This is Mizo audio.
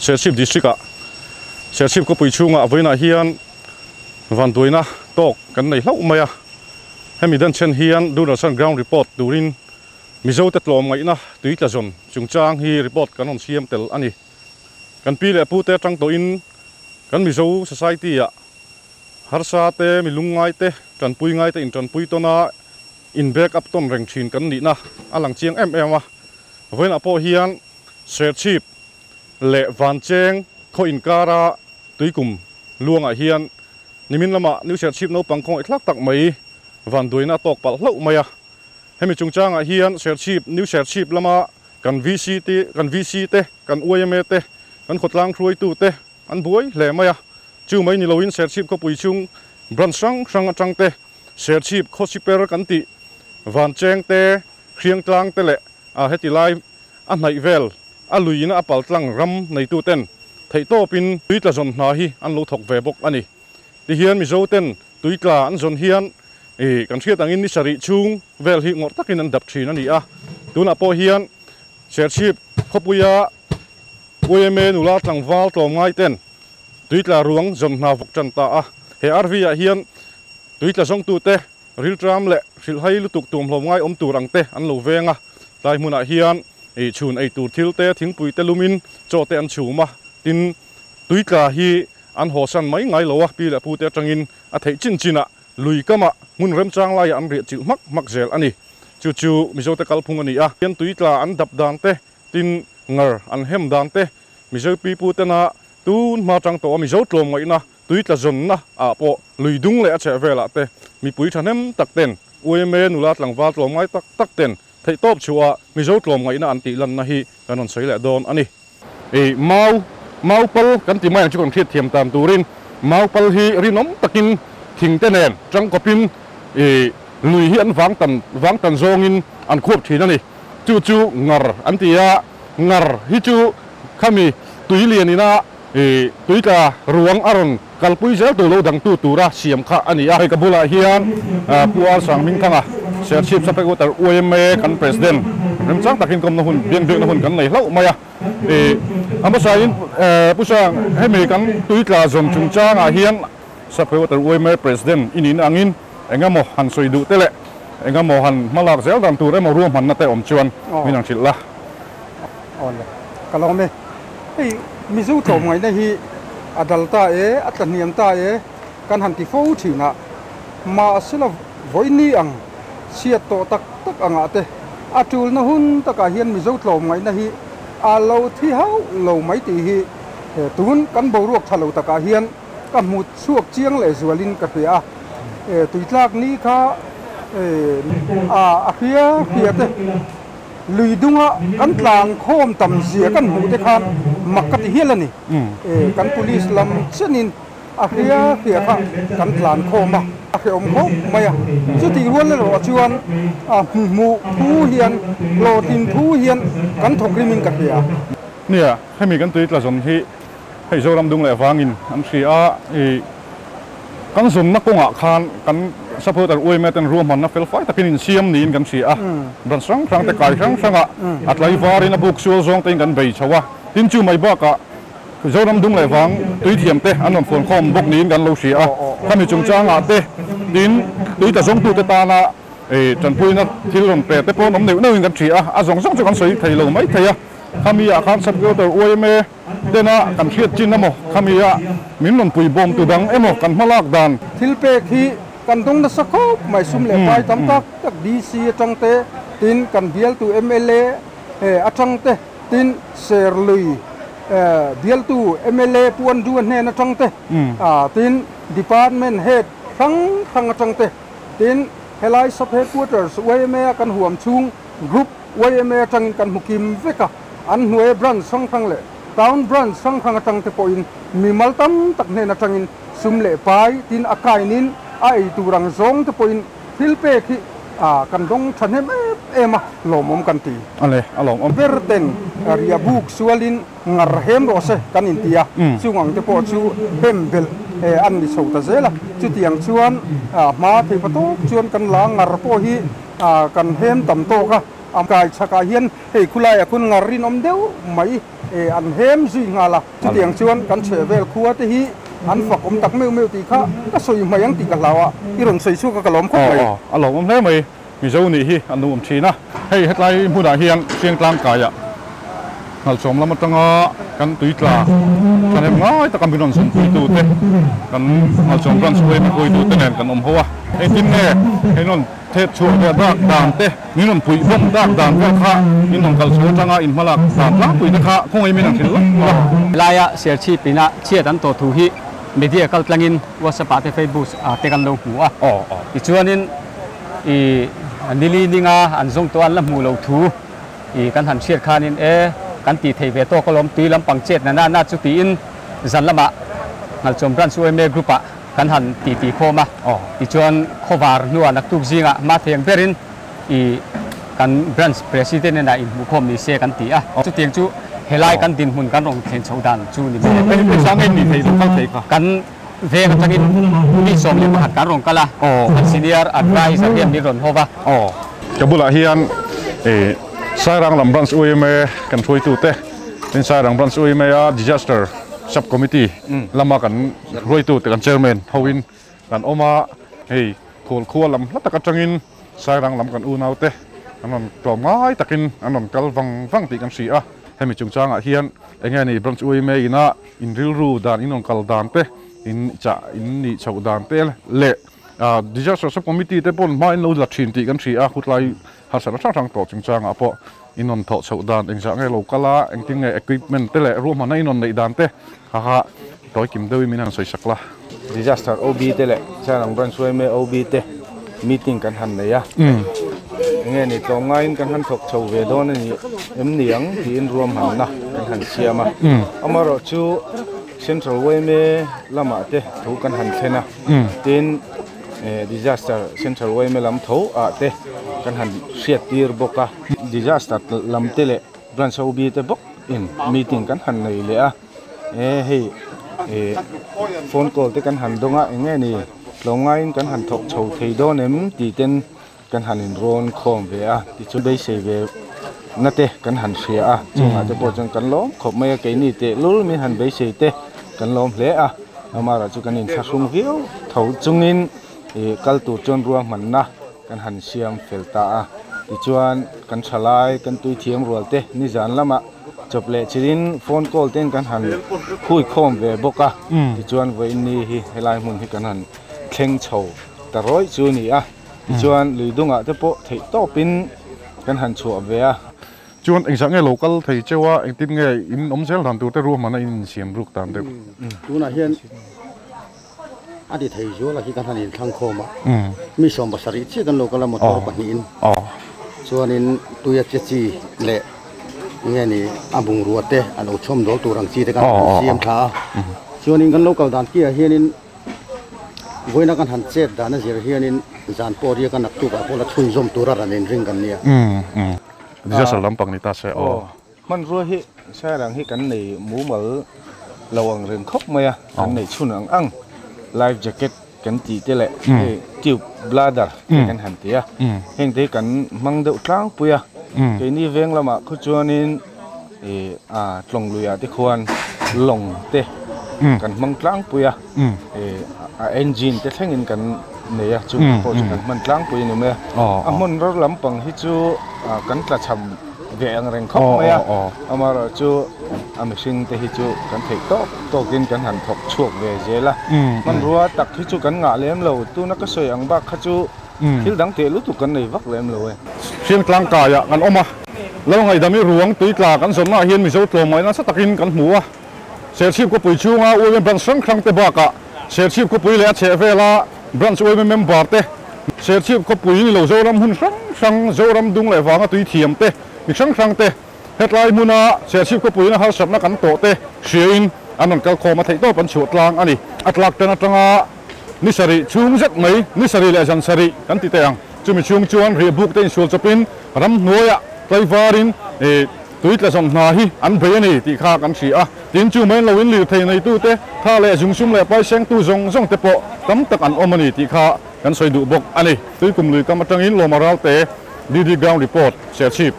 Serchhip District ah Serchhip khawpui chhungah vawiinah hian vanduaina tawk kan nei hlauh mai a, hemi dan chhen hian Doordarshan ground report turin Mizote tlawmngaihna tui tla zawn chungchang hi report kan rawn siam tel a ni. Kan pi leh pute atang tawhin kan Mizo society ah harsa te, mi lungngai te, tanpui ngai te intanpui tawn a, in back up tawn reng thin kan nihna a lang chiang em em a. Vawiinah pawh hian Serchhip leh Vancheng khaw inkara tuikum luangah hian nimin lama New Serchhip naupang khawngaihthlak tak mai vanduaina a tawk palh hlauh mai a. Hemi chungchangah hian Serchhip, New Serchhip lama kan VC te, kan VC te, kan yma te, kan khawtlang hruaitu te an buai hle mai a. Chu mai ni loin Serchhip khawpui chung branch hrang hrang atang te, Serchhip khawsiper kan tih Vancheng te, Hriangtlang te leh a heti lai a hnaih vel a luiin a paltlang ram neitu ten theihtawpin tuitla zawn hna hi an lo thawk ve bawk a ni. Tihian Mizo ten tuitla an zawn hian ih kan hriat angin ni sarih chhung vel hi ngawrh takin an dap thin a ni a. Tunah pawh hian Serchhip khawpuia yma nula tlangval tlawmngai ten tuitla ruang zawn hna vawk tan ta a. He RV ah hian tuitla zawngtute riltram leh hrilhhai lutuk tuamhlawm ngai awm tur ang te an lo veng a. Tlai hmunah hian ih chhun ei tur thil te, thingpui te lumin chaw te an chhum a. Tin, tuitla hi An hawsan mai ngai lo a, pi leh pute atangin a theih chin chinah lui kamah hmun remchang laiah an riah chilh hmak hmak zel a ni. Chu chu Mizote kalphung a ni a, tin tuitla an dap dan te, tin ngar an hem dan te, Mizo pi putena tun hma tang tawh a Mizo tlawmngaihna tuitla zawnna ah pawh lui dung leh a chheh velah te mipui thahnem tak ten yma nula tlangval tlawmngai tak tak ten theihtawp chhuah Mizo tlawmngaihna an tih lanna hi kan rawn sawi leh dawn a ni. Ih mau, mau pal kan ti mai ang chu kan hriat thiam tan turin mau pal hi rinawm takin thing te nen tangkawpin ih lui hi an vang tan vang tan zawngin an khuap thin a ni. Chu chu ngar an ti a, ngar hi chu khami tui lian ina ih tuitla ruang a rawn kalpui zel tur lo dangtu tura siam kha a ni a. Hei ka bulah hian Pu R Sangmingthanga, Serchhip Sub-Headquarter yma kan President remchang takin kawmna hun, biangbiakna hun kan nei hlauh mai a. Ih, a hmasain Pu Sang, hemi kan tuitla zawn chungchangah hian Sub-Headquarter yma President i nihna angin eng emaw han sawi duh te leh eng emaw han hmalak zel dan tur emaw ruahmanna te awm chuan min han hrilh la. Awle, ka lawm e. Hei Mizo tlawmngaihna hi a dal ta e, a tla hniam ta e kan han ti fo thin a, mahsela vawiini ang chhiat tawh tak tak angah te a tulna hun takah hian Mizo tlawmngaihna hi a lo thi hauh lo mai tih hi tun kan boruak tha lo takah hian ka hmu chhuak chiang leh zualin ka hria a. Tuitlak ni kha a hria hria te. Lui dunga kan tlang khawm tam zia kan hmuh te khan mak ka ti hial a ni. Kan police lam chenin a hria hria kha kan tlan khawm a, a hrehawm khawp mai a. Chutih rual erawh chuan hmuh thu hian, hlawhtlin thu hian kan thawk rimin ka hria. Nia, hemi kan tui tla zawn hi hei Zoram dung leh vangin an hria a, i kan zawnna kawngah khan kan supporter yma ten ruahmanna fel fai takin insiam niin kan hria a, branch hrang hrang te kai hrang hrangah a tlaivarin a buk sual zawng tein kan bei chho a, tin chu mai bakah Zoram dung leh vang tuithiam te an rawn fuan khawm bawk niin kan lo hria a, khami chungchangah te tin tui tla zawngtute tana tanpuina thil rawn pe te pawh an awm neuh neuhin kan hria a, a zawng zawng chu kan sawi thei lo mai thei a, khami ah khan supporter yma Tena kan hriat chin emaw, khami a min rawn pui bawm tu dang emaw kan hma lak dan. Thil pek hi kan dawng nasa khawp mai, sum leh pai tam tak tak DC atang te, tin kan bialtu mla atang te, tin Serlui bialtu mla Pu Andrew-a hnen atang te, tin Department Head hrang hrang atang te, tin helai Sub Headquarters yma a kan huam chhung Group yma atangin kan hmu kim vek a. An hnuaia branch hrang hrang leh town branch hrang hrang atang te pawhin mimal tam tak hnen atangin sum leh pai tin a kainin a ei tur ang zawng te pawhin thil pek hi kan dawng thahnem em em a, lawmawm kan ti. Ale, a lawmawm. Ber ten ria buk sualin ngar hem rawh se kan inti a, chung ang te pawh chu hem belh an ni chho ta zel a. Chutiang chuan hma thei pa tawk chuan kan la ngar pawh hi kan hem tam tawk a, a kai chhakah hian Hei khulaiah khun ngar rinawm deuh mai an hem zui nghal a. Chutiang chuan kan chhehvel khua te hi an fak awm tak meuh meuh tih kha ka sawi hmai ang tih ka hlau a, i rawn sawi chhuak a ka lawm khawp mai. Aw, a lawmawm hle mai. Mizo nih hi a nuam thin a. Hei hetlai hmunah hian Siangtlang kaiah Ngalchawm lam atanga kan tuitla thahnem ngai taka min rawn zawmpuitute kan Ngalchawm Branch yma hruaitute nen kan awm ho a. Engtin nge hei rawn thet chhuah ve dak dan te, min rawn puih bawm dak dan vel kha min rawn kal chho atanga in hmalak dan tlangpui te kha khawngaih min an hrilh lawk lawk a. Helaia Serchhip ina chhiat an tawh thu hi media kaltlangin WhatsApp ah te Facebook ah te kan lo hmu a. Tichuanin I nili ninga an zawng tawh an la hmuh loh thu i kan han hriat khanin e kan tih theih ve tawk alawm tui lampang chet na na na chu tiin zan lamah Ngalchawm Branch yma Group ah kan han ti ti khawm a. Tichuan khawvar hnuah naktuk zingah hma theng berin i kan Branch President hnenah inhmuhkhawm ni se kan ti a. Chutiang chu helai kan dinhmun kan rawn thlen chhoh dan chu ni mai. Kan Veng atangin mi 11 kan rawn kal a, kan senior adviser hian min rawn hawp a. Ka bulah hian Sairang lam branch yma kan hruaitute tin Sairang branch yma a disaster sub committee lama kan hruaitute kan chairman hoin kan awm a, hei Khualkhua lam hla tak atangin Sairang lam kan unaute an rawn tlawm ngai takin an rawn kal vang vang tih kan hria a, hemi chungchangah hian enge ni branch yma ina In rilru dan, in rawn kal dan te, in chah in nih chhoh dan te leh Disaster Sub Committee te paw'n hma in lo la thin tih kan hria a, khutlai harsatna hrang hrang tawh chungchangah pawh in rawn thawh chhoh dan engzah nge lo kal a, engtin nge equipment te leh ruahmanna in rawn neih dan te kha kha tawi kim deuhin min han sawi sak la. Disaster OB te leh Sairang Branch yma OB te meeting kan han nei a, enge ni tlawmngaiin kan han thawk chho ve dawn a ni em ni ang tiin ruahmanna kan han siam a, amaherawh chu Central yma lamah te thu kan han thlen a, tin Disaster Central yma lam tho ah te kan han hriat tir bawk a, Disaster lam te leh Branch OB te bawk in meeting kan han nei leh a. E hei eh phone call te kan han dawng a eng nge ni tlawmngaiin kan han thawk chho thei dawn em tih ten kan han inrawn khawm ve a tichuan beisei ve na te kan han hria a chungah te pawh chuan kan lawm khawp mai a keini tehlul min han beisei te kan lawm hle a amara chu kan inthlahrung viau tho chungin ih kal tur chuan ruahmanna kan han siam fel ta a tichuan kan thalai kan tui thiam rual te nizan lamah. Chawp leh chilin phone call ten kan han hui khawm ve bawk a, tichuan vawiin hi helai hmun hi kan han thleng chho ta rawih chu a ni a, tichuan lui dungah te pawh theih tawpin kan han chhuah ve a. Chuan engzah nge lo kal thei cheu a, engtin nge in awm zel dan tur te ruahman a in insiam ruk dan deuh? Tunah hian a ti thei zual a hi kan han inthlang khawm a, mi 70 chiah kan lo kal a motor pahnihin chuanin tuia che chi leh nge ni a bungrua te a lo chhawm dawl tur ang chi te kan han siam thla a, chuanin kan lo kal dan kiah hianin vawiina kan han chet dan a zir hianin zan pawh riak a naktuk ah pawh la chhunzawm tura ran inring kan nia. Disaster lampang ni ta se aw. Hmanrua hi Sairang hi kan nei mumal lo ang reng khawp mai a, kan nei chhun ang ang life jacket kan tih te leh hei tube bladder te kan han ti a, heng te hi kan hmang deuh tlangpui a, keini veng lamah khaw chuanin ih a tlawng luiah te khuan lawng te kan hmang tlangpui a, ih a engine te thlengin kan nei a, chung te pawh chu kan hman tlangpui a ni mai a, a hmun rawr lampang hi chu kan tlachham. Ve ang reng khawp mai a, amaherawh chu a mihring te hi chu kan theih tawk tawkin kan han thawk chhuak ve zel a, hmanrua tak hi chu kan ngah lem lo, tuna ka sawi ang bak kha chu thil dang teh lutuk kan nei vak lem lo e. Hriang tlangkaiah kan awm a, lo ngaihdam i ruang tui tla kan zawnnaah hian Mizo tlawmngaih nasa takin kan hmu a, Serchhip khawpui chhunga UMA branch hrang hrang te bakah Serchhip khawpui leh a chhehvela branch UMA member te, Serchhip khawpui ni lo Zoram hmun hrang hrang, Zoram dung leh vanga tui thiam te, mi hrang hrang te, hetlai hmuna Serchhip khawpuiin a harsatna kan tawh te hriain an rawn kal khawm a theih tawp an chhuah tlang a ni. A tlak tan atanga ni sarih chhung zet mai, ni sarih leh zan sarih kan ti teh ang, chumi chhung chuan riahbuk te insual chawpin ramhnuaiah tlaivarin Tui tla zawng hna hi an bei a ni tih kha kan hria a, tin chu mai loin lirthei neitute, tha leh zungsum leh paisengtu zawng zawng te pawh tam tak an awm a ni tih kha kan sawi duh bawk a ni. Tuikum lui kam atangin Lawma Ralte, DD Ground Report, Serchhip.